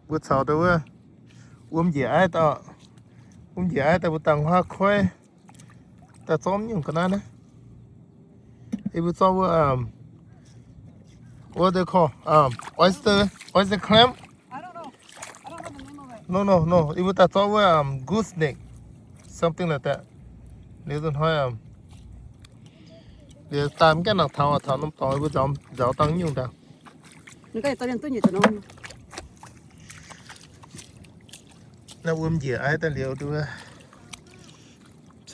Mbuo caux deix wuov wuom njiec aiv daaih, wuom njiec aiv daaih mbuo dangh huaav koiv daaih zorqv nyungc ga'naaiv naaiv. Yie mbuo zorqv wuov, um, what they call, um, oyster, oyster clam? No, no, no. Yie mbuo daaih zorqv wuov, um, gooseneck, something like that. Liuz zuqc hnoi, um, liuz daaih mv gaengh nangc taux, taux norm dorngx yie mbuo nzaaux, nzaaux dangh nyungc daaih. Naaiv wuom njiec aiv daaih liuz duqv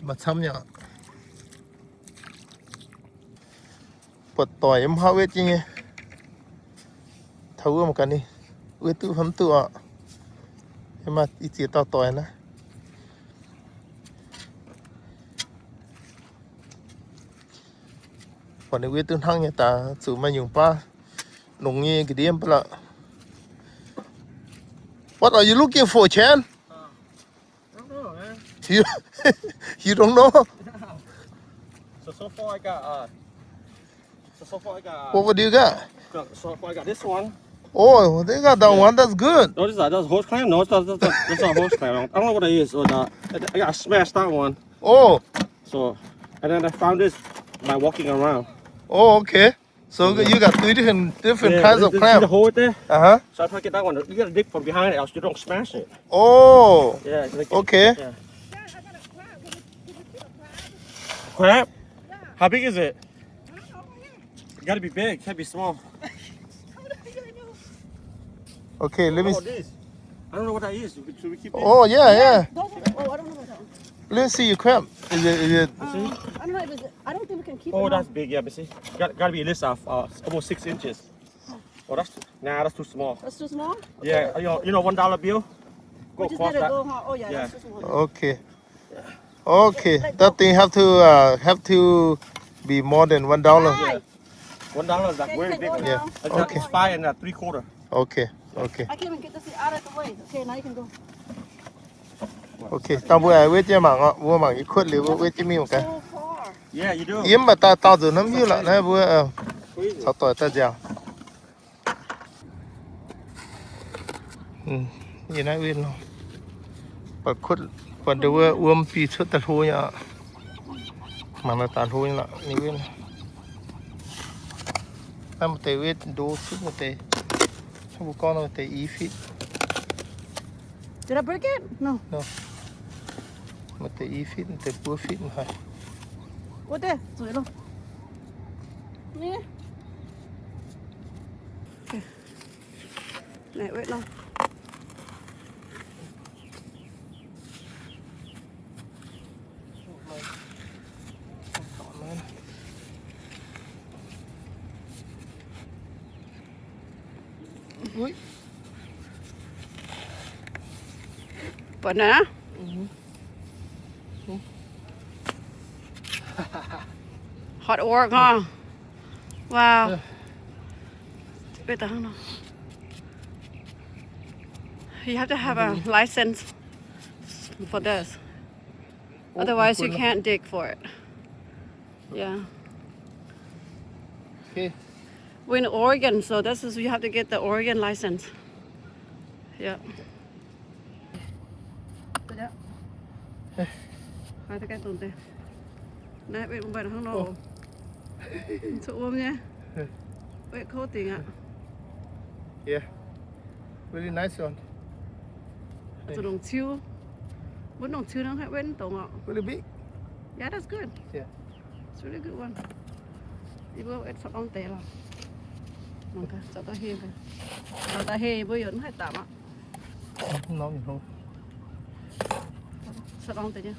maaih camv nyei. Buatc doic yiem haav wetv jienv nyei. Taux wuov mangc gaax ninh wetv duqv fai mv duqv oc. Yie maaih i ziex dauh doic naaiv. Buatc ninh wetv duqv hnangv nyei daaih zuqc maaih nyungc baav longx nyei ga'ndiev mv baac lorqc. What are you looking for, Chen? I don't know, man. You, you don't know? So, so far I got, uh, so, so far I got, uh, what, what do you got? Got, so far I got this one. Oh, they got that one. That's good. No, this is, that's horse clam. No, it's not, that's not, that's not horse clam. I don't know what that is. Or the, I, I got smashed that one. Oh. So, and then I found this by walking around. Oh, okay. So you got three different, different kinds of clam. Yeah, this, this is the hole right there. Uh-huh. So I try to get that one. You gotta dig from behind it, else you don't smash it. Oh. Yeah, like, okay. Yeah. Crab? How big is it? It gotta be big. Can't be small. Okay, let me. Oh, this. I don't know what that is. Should we keep it? Oh, yeah, yeah. Those are, oh, I don't know about that one. Let me see your crab. Is it, is it? Um, I don't know if it's, I don't think we can keep it. Oh, that's big. Yeah, but see, got, gotta be at least, uh, uh, almost six inches. Oh, that's, nah, that's too small. That's too small? Yeah, you know, you know, one dollar bill? Go across that. Go, huh? Oh, yeah, that's too small. Okay. Okay, that thing have to, uh, have to be more than one dollar. One dollar is like very big one. Yeah. It's five and a three quarter. Okay, okay. I can't even get this out of the way. Okay, now you can go. Okay, dangh mbuo wetv jienv mangc oc. Mbuo mangc yie kuotv liuz mbuo wetv jienv mingh mangc gaax. Yie mv baac daaih dauh nzuqc hnamv hiuv lorqc naaiv mbuo caux doic daaih nziaauc. Yie naaiv win, buatc wuom bieqc cuotv daaih hlo nyei aqv. Mangc naaiv daaih hlo nyei lorqc, ninh win. Naaiv maaih deix wetv ndo cuotv maaih deix. Hnangv mbuo gorngv nor maaih deix i feet. Did I break it? No. Maaih deix i feet, maaih deix buo feet haic. Naaiv wetv nor. Buatc naaiv. Hard work, huh? Wow. You have to have a license for this. Otherwise, you can't dig for it. Yeah. Okay. We're in Oregon, so this is, you have to get the Oregon license. Yeah. Naaiv wetv mv baac hnangv nor. Cuotv wuom nyei. Wetv kouv dingc aqv. Yeah. Really nice one. Zuqc longc ciu. Mbuo longc ciu nor haih wetv dongz oc. Really big. Yeah, that's good. Yeah. It's really good one. Yie mbuo wetv corc norm deix lorqc. Mangc gaax, zorqv daaih heh, zorqv daaih heh mbuo yaac mv haih dapc aqv. Norm yietc hlo. Corc norm deix nyei.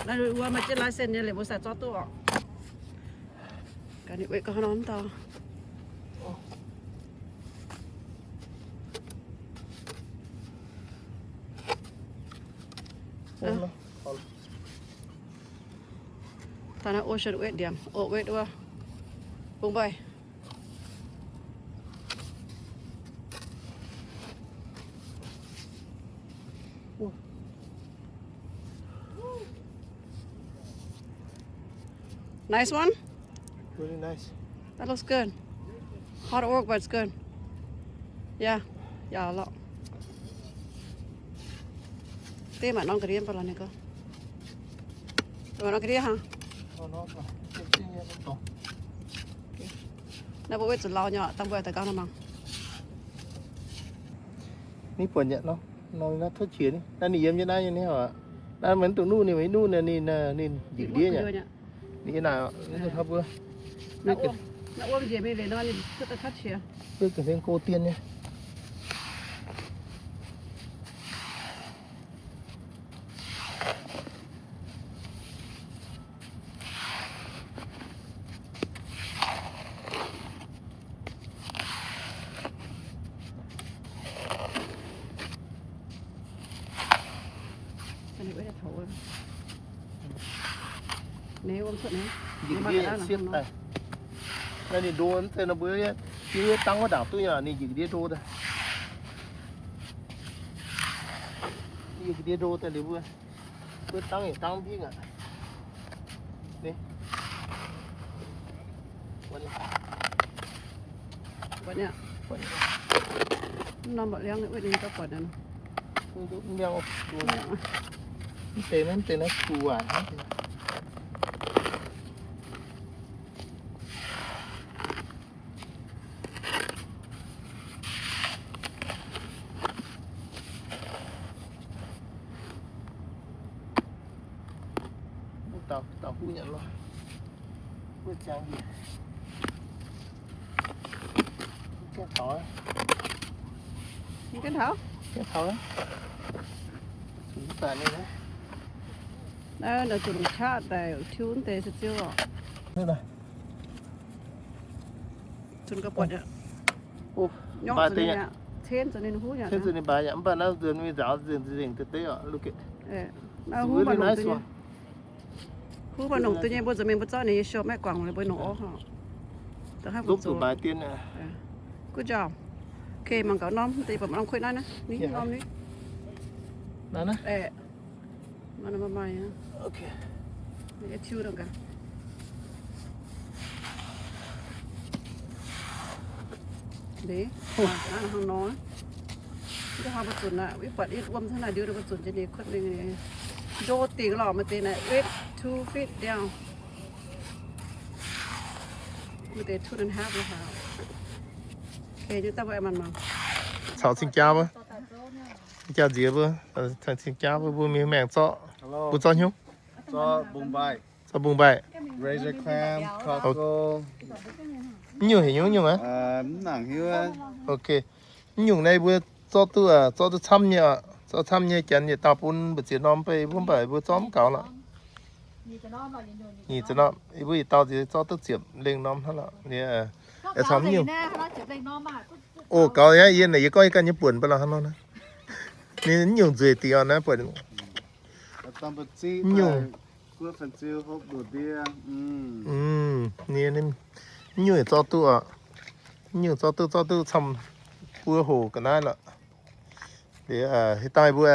Naaiv wuov maaih jienv license nyei liuz mbuo sai zorqv duqv oc. Gaax ninh wetv gau norm daaih. Daaih naaiv ocean wetv ndiemc, oc wetv wuov. Bung mbai. Nice one? Really nice. That looks good. Hard work, but it's good. Yaac, yaac lorqc. Deix maaih norm ga'ndiev mv baac lorqc ninh gorngv. Maaih norm ga'ndiev hnangv. Naaiv mbuo weic zuqc lauh nyei, dangh mbuo daaih gauh nor mangc. Ninh buatc nyei nor, nor naaiv tov qiex ni, naaiv ninh yiem jienv naaiv nyei ni oc. Naaiv maiv dungx nuqv, ninh maiv nuqv, ninh, ninh njiec ndiev nyei. Ninh naaic, ninh dongh taux mbuo. Naaiv wuom njiec mingh liuz nor, ninh cuotv daaih tov qiex. Wuov ga'hlen go dien nyei. Njiec ga'ndiev siepv daaih. Naaiv ninh ndo mv zeiz nor mbuo yie dangv wuov ndaangc duqv nyei, ninh njiec ga'ndiev ndo daaih. Njiec ga'ndiev ndo daaih liuz mbuo, mbuo dangv yietc dangv mv hingh aqv. Ni, norm mba'liangv wuov ninh gauh buatc. Mv deix naaiv, mv deix naaiv kuh waaic. Dauh, dauh huv nyanc lorh. Wuov ziangx njiec. Gaengh taux. Gaengh taux. Gaengh taux. Zuqc mv daaih ninh naaiv. Naaiv zuqc longc qaqv daaih tiuv mv deix se ziouv oc. Zuqc gauh buatc aqv. Nyorqv zuqc ninh aqv. Cen zuqc ninh huv aqv. Cen zuqc ninh mbaix aqv. Mv baac naaiv nzuonx mingh nzaaux nzengc nzengc deix deix oc, look at. Naaiv huv maaih longc duqv nyei. Huv maaih longc duqv nyei, mbuo nzuonx mingh mbuo zorqv ninh nyei show maiv guangc, mbuo longc orv haic. Good job. Okay, mangc gaax norm, deix buatc norm kueih naaiv, ninh norm ni. Nor maaih, maaih, maaih. Okay. Tiuv dongh gaax. Ndeic, hnangv nor. Mv hnoi mbuo zunc aqv, mv buatc yie wuom hnangv naaic ndiu, mbuo zunc jienv ninh kuotv mingh. Ndo dingc lorqc, maaih deix naaic eight, two feet down. Maaih deix two and a half lorqc. Okay, nyei daaih mbuo aengx mangc mangc. Caux cing-jaa mbuo, cing-jaa nziex mbuo, caux cing-jaa mbuo, mbuo mingh maengc zorqv, mbuo zorqv hnyouv. Zorqv mbungv mbaih. Zorqv mbungh mbaih. Razor clam, cockle. Mv nyungc heuc nyungc, nyungc aqv? Ok. Mv nyungc naaiv mbuo zorqv duqv, zorqv duqv camv nyei oc. Zorqv camv nyei janx yietc dauh bun mbu'ziex norm beiv mbuo, mv baac mbuo zorqv mv gaux lorqc. Nyic ziex norm, yie mbuo yietc dauh nziex zorqv duqv ziepc lengh norm hnangv lorqc. Ninh caux mv nyungc. O, gaux aqv, yie naaic yie gorngv yie ganh nyei buonc mv baac lorqc hnangv nor naaiv. Ninh mv nyungc nzueic dingc oc naaiv buonc. Mv nyungc. Mv nyungc zorqv duqv oc. Mv nyungc zorqv duqv, zorqv duqv, zorqv duqv camv buo hoc ga'naaiv lorqc. Liuz, haaix dangh mbuo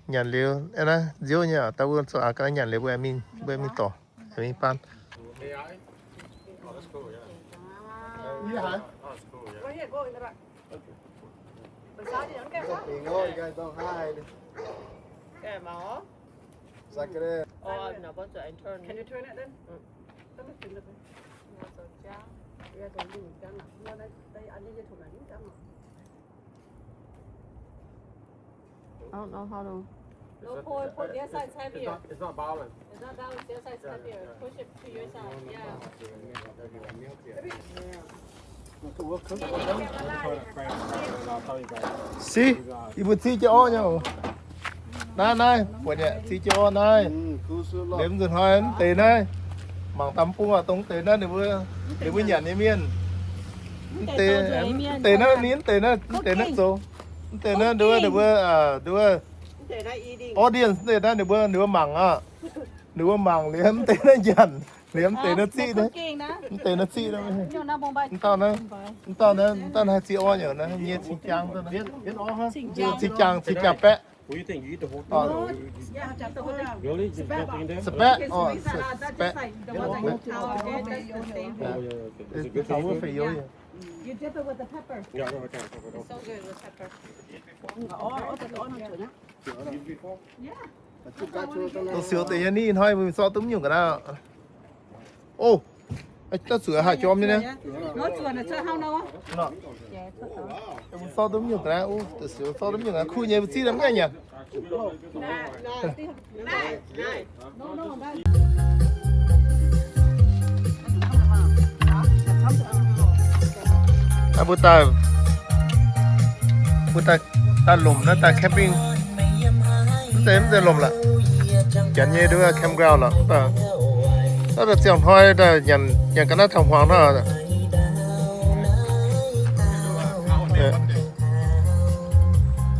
nyanc liuz, naaiv nziouv nyei, daaih mbuo zoux aqv ga'naaiv nyanc liuz mbuo mingh, mbuo mingh dorc, mingh baan. Can you turn it then? I don't know how to. No, pull, pull. The other side is heavier. It's not, it's not balanced. It's not balanced. The other side is heavier. Push it to your side. Yeah. See, yie mbuo ziqv jienv orv nyei oc. Naaiv, naaiv, buatc nyei, ziqv jienv orv naaiv. Liemh nzunc hnoi mv deix naaiv, mangc daaih mv bung oc, dongh mv deix naaiv ninh mbuo, ninh mbuo nyanc nyei mienh. Mv deix, mv deix naaiv, ninh mv deix naaiv, mv deix naaiv zoux. Mv deix naaiv nduov, ninh mbuo, nduov, audience, mv deix naaiv ninh mbuo, ninh mbuo mangc oc. Ninh mbuo mangc liemh mv deix naaiv nyanc, liemh mv deix naaiv ziqv naaiv. Mv deix naaiv ziqv naaiv. Mv dauh naaiv, mv dauh naaiv, mv dauh naaiv haih ziqv orv nyei naaiv, nyei cing-jaa naaiv. Cing-jaa, cing-jaa baeqv. Spatv, oh, spatv. Fei youz. You dip it with the pepper. Yeah, no, I can't. It's so good with pepper. Dongh siou deix nyei ni hnoi mbuo mingh zorqv duqv mv nyungc ga'naaiv. Ov, daaih zuqc haaix jorm nyei naaiv. Mbuo zorqv duqv mv nyungc ga'naaiv, ov, daaih siou zorqv duqv mv nyungc ga'naaiv, kuv nyei, mbuo ziqv daaih mv gaengh nyanc. Mbuo daaih, mbuo daaih, daaih lomc naaiv daaih camping. Mv zeiz, mv zeiz lomc lorqc. Janx nyei nduov campground lorqc. Naaiv daaih ziangh hnoi daaih nyanc, nyanc ga'naaiv taux hmuangx hnangv.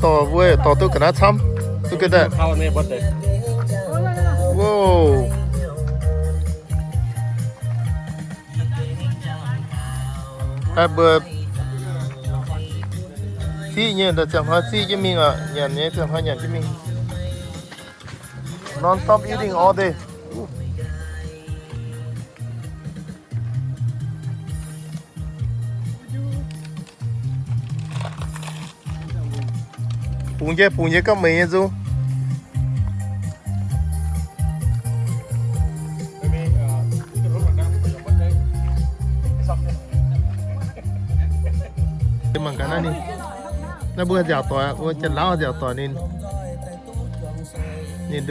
Dorh mbuo dorh duqv ga'naaiv camv duqv ga'naaiv. Wow. Mbuo ziqv nyei, ziangh hnoi ziqv jienv mingh oc. Nyanc nyei ziangh hnoi nyanc jienv mingh. Non-stop eating all day. Bungx jienv, bungx jienv gapv meix nyei nzung. Mangc gaax naaiv ninh, naaiv mbuo nziaauc doic, mbuo Janx-Lauv nziaauc doic ninh, ninh,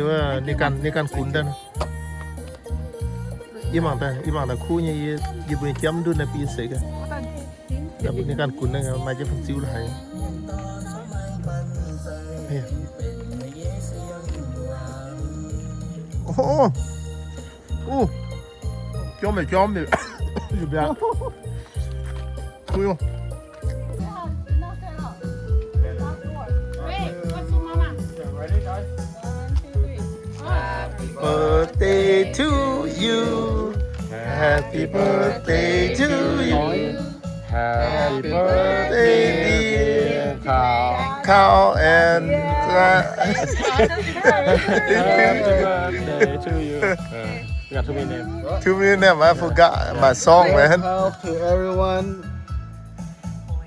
ninh ganh, ninh ganh gunx daaih. Yie mangc daaih, yie mangc daaih kuv nyei, yie mbuo nyei jiem mv ndutv naaiv bun yie seix gaax. Ninh ganh gunx maaih jienv fun-ziu la'haic. Jorm meih jorm meih. Birthday to you. Happy birthday to you. Happy birthday, dear Khao. Khao and Happy birthday to you. Uh, we got too many names. Too many names. I forgot my song, man. Shout out to everyone.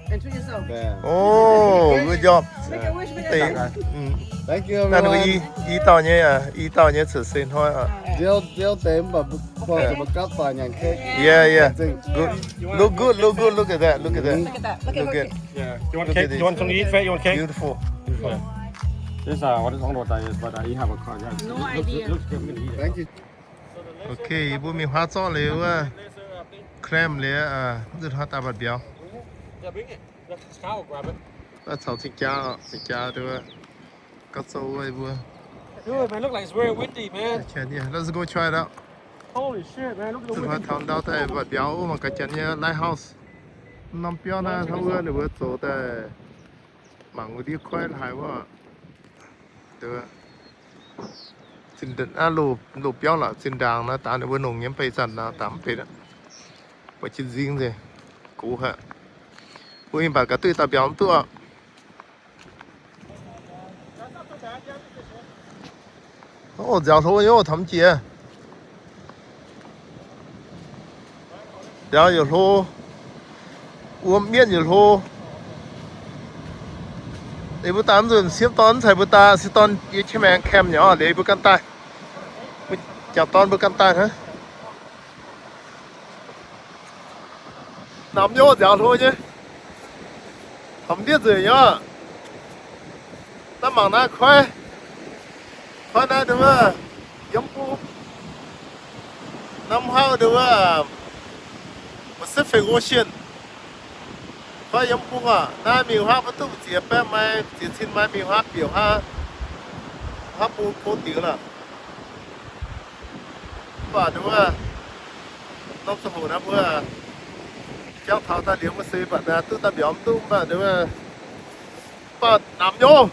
And to yourself. Yeah. Oh, good job. Make a wish, make a wish. Thank you, everyone. I dauh nyei, i dauh nyei cuotv seix hnoi oc. Ziouv, ziouv deix mv baac mbuo gapv doic nyanc cake. Yeah, yeah. Good. Look good, look good, look at that, look at that. Look at that, look at that. Look at it. Yeah. You want cake? You want some to eat, Faye? You want cake? Beautiful. Yeah. This, uh, what is on what that is, but, uh, you have a car. Yeah. No idea. Looks, looks good. I'm gonna eat it. Thank you. Okay, yie mbuo mingh huaav zorqv liuz wuov, clam liuz, nzunc hnoi daaih mbatc mbiauz. Daaih caux cing-jaa, cing-jaa nduov, gauh zoux wuov yie mbuo. Dude, man, look like it's very windy, man. Yeah, let's go try it out. Holy shit, man, look at the wind. Nzunc hnoi taux ndau daaih mbatc mbiauz wuov mangc gaax Janx nyei lighthouse. Norm biauv naaiv hnangv wuov ninh mbuo zoux daaih mangc wuov ndiev koiv la'haic wuov. Loz, loz biauv lorqc, zinh ndaangc naaiv daaih ninh mbuo longc nyei, mv baac ih zanc naaiv daaih mv benx aqv. Buatc jienv nzing nzengc, gox haic. Mbuo mingh mbatc gaax duqv dauh mbiauz mv duqv oc. Ov, nziaaux hlo nyei, taux mv jiex. Nziaaux yietc hlo, wuom mietv yietc hlo. Liuz mbuo daaih mv nzunc siepv dorn mv caux mbuo daaih, siepv dorn yie qiemx maengx camp nyei oc, liuz mbuo ganh daaih. Mbuo jangc dorn mbuo ganh daaih hnangv. Namx nyei, nziaaux hlo nyei. Taux mv ndiev nzueic nyei oc. Naaiv mangc naaiv koiv, koiv naaiv nduov wuov, yiem bung. Norm hauv nduov wuov, Pacific Ocean. Koiv yiem bung oc. Naaiv mingh huaav maiv duqv ziex baeqv mai, ziex cin mai mingh huaav bieqc huaav, huaav bung go dingx lorqc. Mv baac nduov wuov, norm ziangh hoc naaiv mbuo jangx taux daaih liuz mbuo se mv baac duqv daaih mbiauz mv duqv, mv baac nduov wuov, mv baac namx nyei,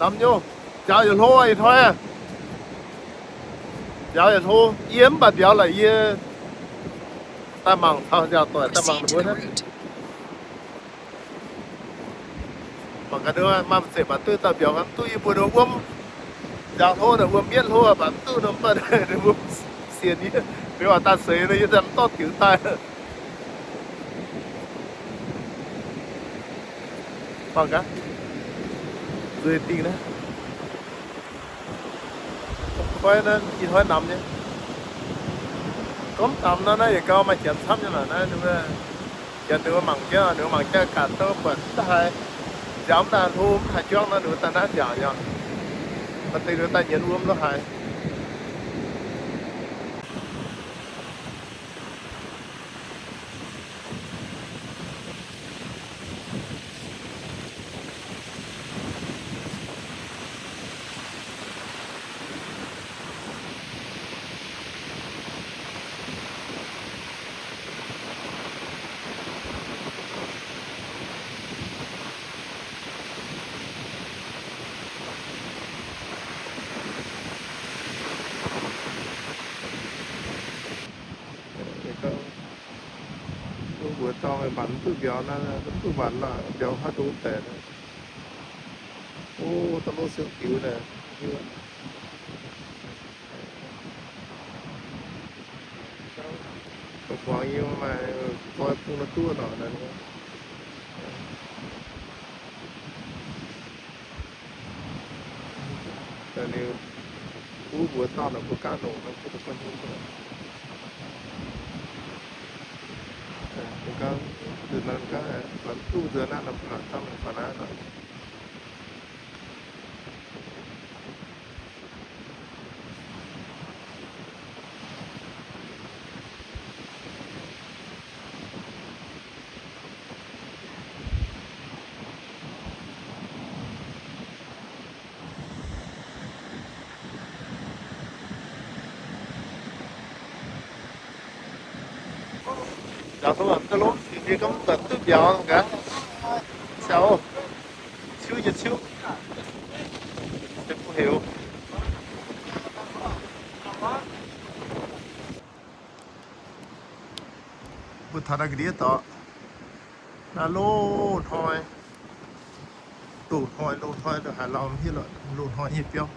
namx nyei. Nziaaux yietc hlo ih hnoi. Nziaaux yietc hlo, yie mv baac mbiauz lorqc, yie daaih mangc taux nziaaux doic, daaih mangc ninh mbuo hnangv. Mangc gaax nduov, maaih zeic mv duqv daaih mbiauz, mv duqv yie mbuo nduov wuom. Nziaaux hlo naaic wuom mietv hlo baac mv duqv nor, mv baac ninh mbuo sienx yie, mbuo oix daaih seix nor yie daaih mv dorh diux daaih. Mangc gaax, zueiz dingh naaiv. Koi naaiv ih hnoi namx nyei. Gorngv namx naaiv, naaiv yietc gau maaih janx camv nyei naaic. Naaiv ninh mbuo, janx ninh mbuo mangc jienv, ninh mbuo mangc jienv gaax, dongh buatc mv daaih haaix, nziaaux mv daaih hlo, mv daaih juangv nor, ninh mbuo daaih naaiv nziaauc nyei. Maaih deix ninh mbuo daaih nyienz wuom lo haaix. Mbuox dorngh mv baac mv duqv mbiauz naaiv, mv duqv mbatc lorqc, mbiauz haaix ndongc deix. O, da'lov siou diux naaic. Da'muangx yie maaih zoi bung naaiv duqv nor. Ninh uv mbuox dauh naaic mbuo gaav longc nor, mbuo duqv guanh nyei. Mbuo gaav, duqv nzuonx naaiv nor, mbuo dauh naaic faaux naaiv nor. Nziaaux hlo, duqv lov, yie gorngv duqv mbiauz gaax. Ciauv, ciuv nyei ciuv. Mv heuc. Mbuo taux naaiv ga'ndiev dorngx, naaiv loz-hnoi, loz-hnoi, loz-hnoi ndongc haaix lauh hiuv lorqc, loz-hnoi nyei biauv.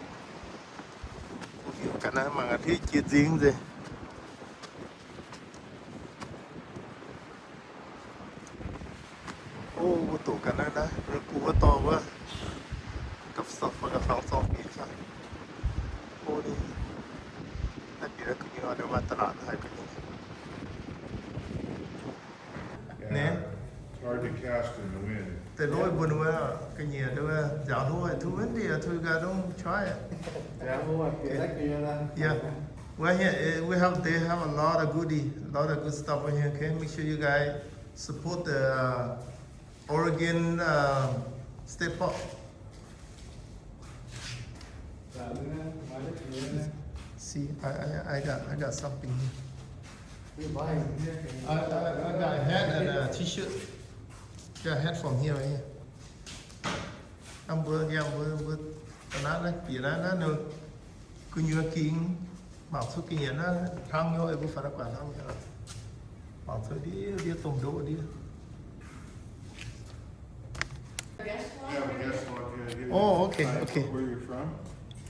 Mbuo heuc ga'naaiv mangc gaax, hlieqv jiex nzingx nzengc. O, mbuo doqc ga'naaiv naaiv, mbuo bungx wuov dorngx wuov, gapv sorpc fai gapv fangx zorng bieqc fai. O, naaiv bieqc naaiv gu'nyuoz maaih ตลาด haic gu'nyuoz. Naaiv. It's hard to cast in the wind. Deix lov mbuo wuov ga'nyiec wuov nziaaux hlo, too windy, too, I don't try it. Yeah. Well, here, eh, we have, they have a lot of goodie, a lot of good stuff over here, okay? Make sure you guys support the, uh, Oregon, uh, State Park. See, I, I, I got, I got something here. I, I, I got a hat and a t-shirt. Got a hat from here, right here. Aa, mbuo, yeah, mbuo, mbuo, naaiv, naaiv bieqc naaiv, naaiv ninh gu'nyuoz gingx mangc cuotv ga'nyiec naaiv hnangv nyei, mbuo faaux daaih guangc hnangv nyei. Mangc cuotv ndiev ndiev domh ndoqv ndiev. Oh, okay, okay.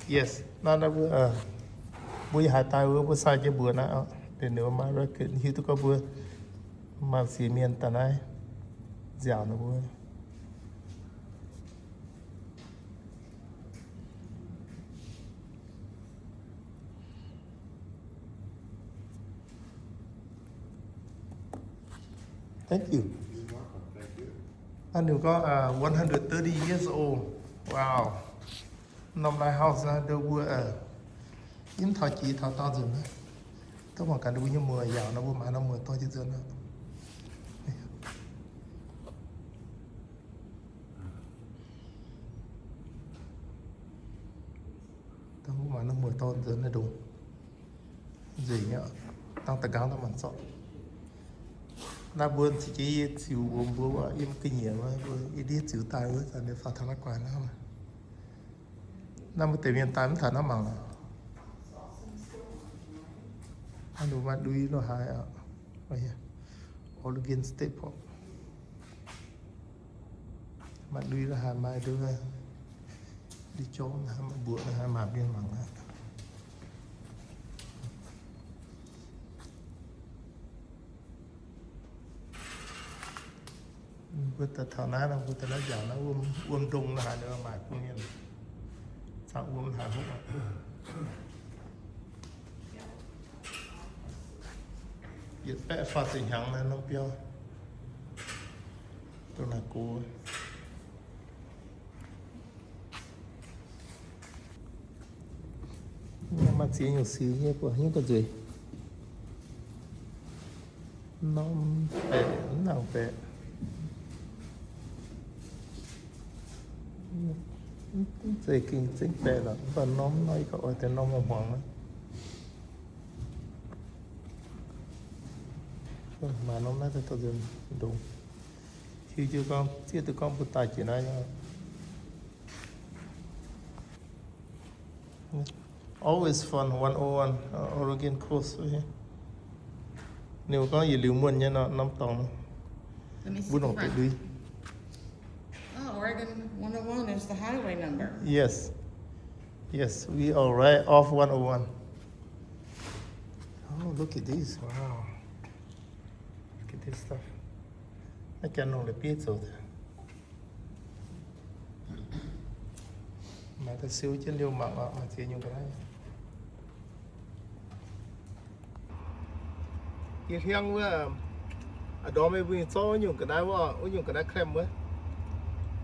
Yes. Naaiv, naaiv mbuo, mbuo yaac haaix daaih wuov, mbuo sai jienv mbuox naaiv, ninh maaih record hiuv duqv gorngv mbuo maaih siex mienh daaih naaiv nziaauc ninh mbuo. Thank you. Aa, ninh gorngv, uh, one hundred thirty years old. Wow. Norm lai house naaiv ndau mbuo, yiem taux jiex taux daauh nzunc naaiv, dongh mangc gaax ninh mbuo nyei muoz yaauc nor, mbuo maaiz norm muoz dorh jienv nzuonx aqv. Dongh mbuo maaiz norm muoz dorh nzuonx naaiv ndongc nzengc aqv, dangh da'nqaang daaih mangc zorqv. Naaiv mbuo ciex jiez yie ziux mbuox mbuo wuov, yiem ga'nyiec wuov, mbuo yie ndiev ziux daaih wuov, zanc ninh faaux taux naaiv guaax naaiv. Naaiv mbuo deix mienh daaih mv taux naaiv mangc lorqc. Naaiv ninh maaih ndui lo haaix aqv. Oregon State Park. Maaih ndui lo haaix, maaih ndui, ndui jorm lo haaix, maaih mbuoqc lo haaix, mangc mienh mangc aqv. Mbuo daaih taux naaiv nor, mbuo daaih naaiv njaaux naaiv wuom, wuom ndongh naaiv haaix nor maaih bun mienh zaangc wuom haaix hopv aqv. Yietc baeqv faah ziepc hnyangx naaiv norm biauv, dongh naaic gox. Maaih ziex nyungc sic nyei, buatc nyungc ga'nzueic. Norm baeqc, mv nangc baeqc. Mv zeiz gengh zengv baeqc lorqc, mv baac norm nor yie gauh oix deix norm hmuangx naaiv. Maaih norm naaiv daaih dorh nzunc ndongc. Hiuv jienv gorngv, zieqv duqv gorngv mbuo daaih jiex naaiv nyei. Always Fun one oh one, uh, Oregon Coast. Ninh mbuo gorngv yietc liuz muonh nyei nor, norm dorngx. Mbuo nongc deix lui. Oh, Oregon one oh one is the highway number. Yes. Yes, we are right off one oh one. Oh, look at this. Wow. Look at this stuff. Naaiv ganh nongc la'bieiv zoux daaih. Maaih daaih siou jienv liouh mangc oc, maaih ziex nyungc ga'naaiv. Yie hliangv wuov, a'ndorm meih mbuo zorqv wuov nyungc ga'naaiv wuov, wuov nyungc ga'naaiv klem wuov.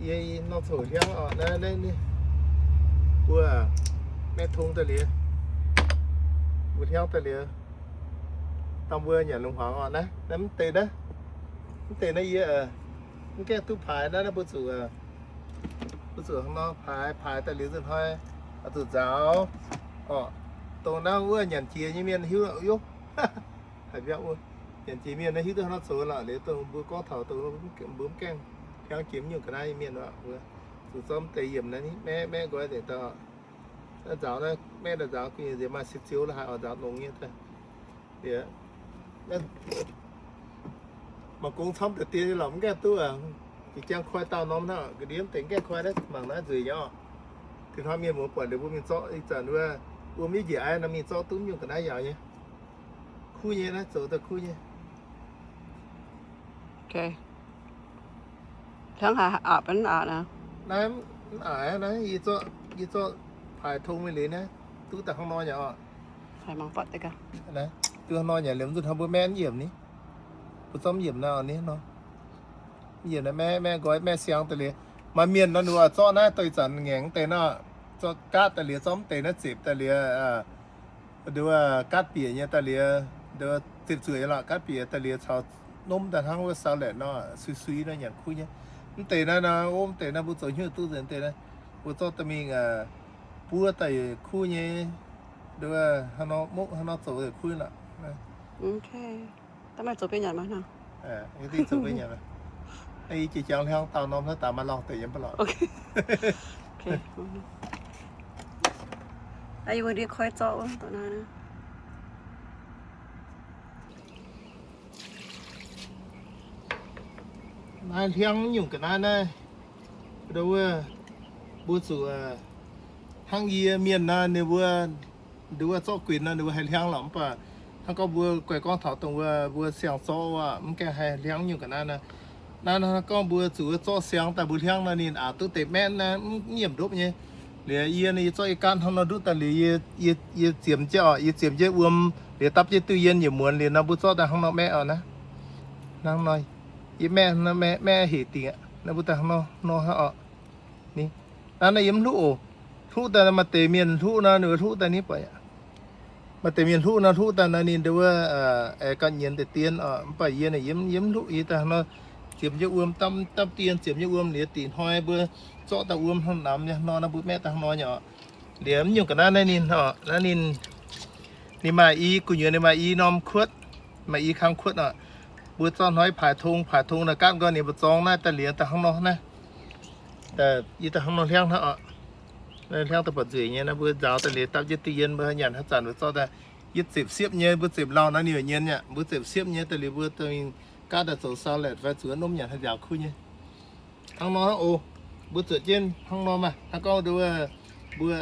Yie nor coc hliangv oc, naaiv, naaiv, mbuo maeqv tong daaih liuz, mbuo hliangv daaih liuz, dangh mbuo nyanc lungh hmuangx oc. Naaiv, naaiv mv deix naaiv, mv deix naaiv yie mv gaengh duqv paaix naaiv, naaiv mbuo zuqc, mbuo zuqc hnangv nor paaix, paaix daaih liuz nzunc hnoi oix zuqc nzaaux oc. Dongh naaiv wuov nyanc jiex nyei mienh hiuv yov. Haiz mbiauh wuov, nyanc jiex mienh naaiv hiuv duqv hnangv nor zoux lorqc. Liuz dongh mbuo gorngv taux dongh mbuo mv gaengh hliangv jiex nyungc ga'naaiv nyei mienh oc, mbuo zuqc zorqv mv deix yiemc naaiv maeqv, maeqv nqoi deix dauh. Naaiv nzaaux naaiv maeqv daaih nzaaux gu'nyuoz nziex maaih se ziouv la'haaix oix nzaaux nongx nyei daaih. Liuz, mangc gong camv deix dien nyei lorqc, mv gaengh duqv aqv. Jiex jangx koi dauh norm hnangv, ga'ndiev mv deix mv gaengh koi naaiv, mangc naaiv nzueic nyei oc. Tin hnoi mienh muoz buatc liuz mbuo mingh zorqv ih zanc wuov, wuom yietv njiec aiv nor mingh zorqv duqv nyungc ga'naaiv yaauc nyei. Kuv nyei naaiv, zoux daaih kuv nyei. Hnangv haaix aqc, mv aqc naaiv? Naaiv mv aqc naaiv, yie zorqv, yie zorqv paaix tong mingh liuz naaiv, duqv daaih hnangv nor nyei oc. Duqv hnangv nor nyei liuz, mv zuqc hnangv mbuo maeqv mv yiemc ni. Mbuo zorqv mv yiemc naaiv oc ni hnangv nor. Mv yiemc naaiv maeqv, maeqv nqoi, maeqv siang daaih liuz. Maaih mienh nor ninh oix zorqv naaiv doix zanc ngaengc deix nor, zorqv gaatv daaih liuz, zorqv mv deix naaiv zepc daaih liuz, nduov gaatv bieqc nyei daaih liuz, nduov zepc zuoqc nyei lorqc, gaatv bieqc daaih liuz caux nomv daaih hnangv wuov salad nor, sui sui nor nyanc kuv nyei. Mv deix naaiv nor, mv deix naaiv mbuo zoux hnyouv duqv nzengc deix naaiv, mbuo zorqv daaih mingh buov daaih kuv nyei. Nduov hnangv nor mokv hnangv nor zoux kuv lorqc. Daaih maaih zoux biei nyanc maiv? Zoux biei nyanc. Yie jiex jangx hliangv dauh norm hnangv daaih maaih lorngh deix yiem ba'lorqc. Yie mbuo ndiev koi zorqv wuov, naaiv hliangv nyungc ga'naaiv naaiv, nduov, mbuo zuqc hnangv yie mienh nor, ninh mbuo, nduov, zorqv guinx nor ninh mbuo haih hliangv lorqc, mv baac hnangv gorngv mbuo guai gorngv taux dongh wuov mbuo siang-zorqv wuov, mv gaengh haih hliangv nyungc ga'naaiv nor. Naaiv hnangv gorngv mbuo zuqc wuov zorqv siang daaih mbuo hliangv nor ninh aqc duqv deix maenv naaiv, mv nyiemc ndopv nyei. Liuz yie, yie zorqv yie gaatv hnangv nor ndutv daaih liuz, yie ziemx jienv oc, yie ziemx jienv wuom, liuz dapv jienv duqv yien yietc muonz liuz nor mbuo zorqv daaih hnangv nor maeqv oc naaiv. Hnangv nor, yie maeqv, maeqv hec dingc aqv. Naaiv mbuo daaih hnangv nor, hnangv nor oc. Ni, naaiv naaiv yie mv hluqv oc. Hluqv daaih maaih deix mienh hluqv nor ninh hluqv daaih ni buatc. Maaih deix mienh hluqv nor hluqv daaih nor ninh nduov, aengx ganh nyienz deix dien oc. Mv baac yie naaic yie mv hluqv, yie daaih hnangv nor ziemx jienv wuom, dapv dien ziemx jienv wuom liuz dingc hnoi mbuo zorqv daaih wuom hnangv namx nyei hnoi nor mbuo maeqv daaih hnangv nor nyei oc. Liuz mv nyungc ga'naaiv naaiv ninh oc, naaiv ninh, ninh maaih i gu'nyuoz, ninh maaih i norm kuotv, maaih i kang kuotv oc. Mbuo zorqv hnoi paaix tong, paaix tong naaiv gaatv nqoi ninh mbuo zorng naaiv daaih liuz daaih hnangv nor naaiv. Yie daaih hnangv nor hliangv hnangv oc. Hliangv daaih buatc nzueic nyei naaiv, mbuo nzaaux daaih liuz dapv jienv duqv yien mbuo nyanc haaix zanc mbuo zorqv daaih. Yie ziepc siepv nyei, mbuo ziepc lauh naaiv ninh yaac nyienz aqv. Mbuo ziepc siepv nyei daaih liuz mbuo daaih mingh gaatv daaih zoux salad fai zuqc norm nyanc haaix nziaaux kuv nyei. Hnangv nor oc, mbuo zuotc jienv hnangv nor maah. Hnangv gorngv nduov, mbuo,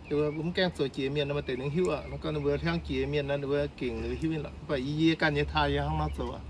mbuo mv gaengh zoux jiex mienh nor maaih deix ninh hiuv aqv. Hnangv gorngv ninh mbuo hliangv jiex mienh nor ninh mbuo gengh ninh mbuo hiuv nyei lorqc. Mv baac yie, yie ganh nyei taaih yie hnangv nor zoux aqv.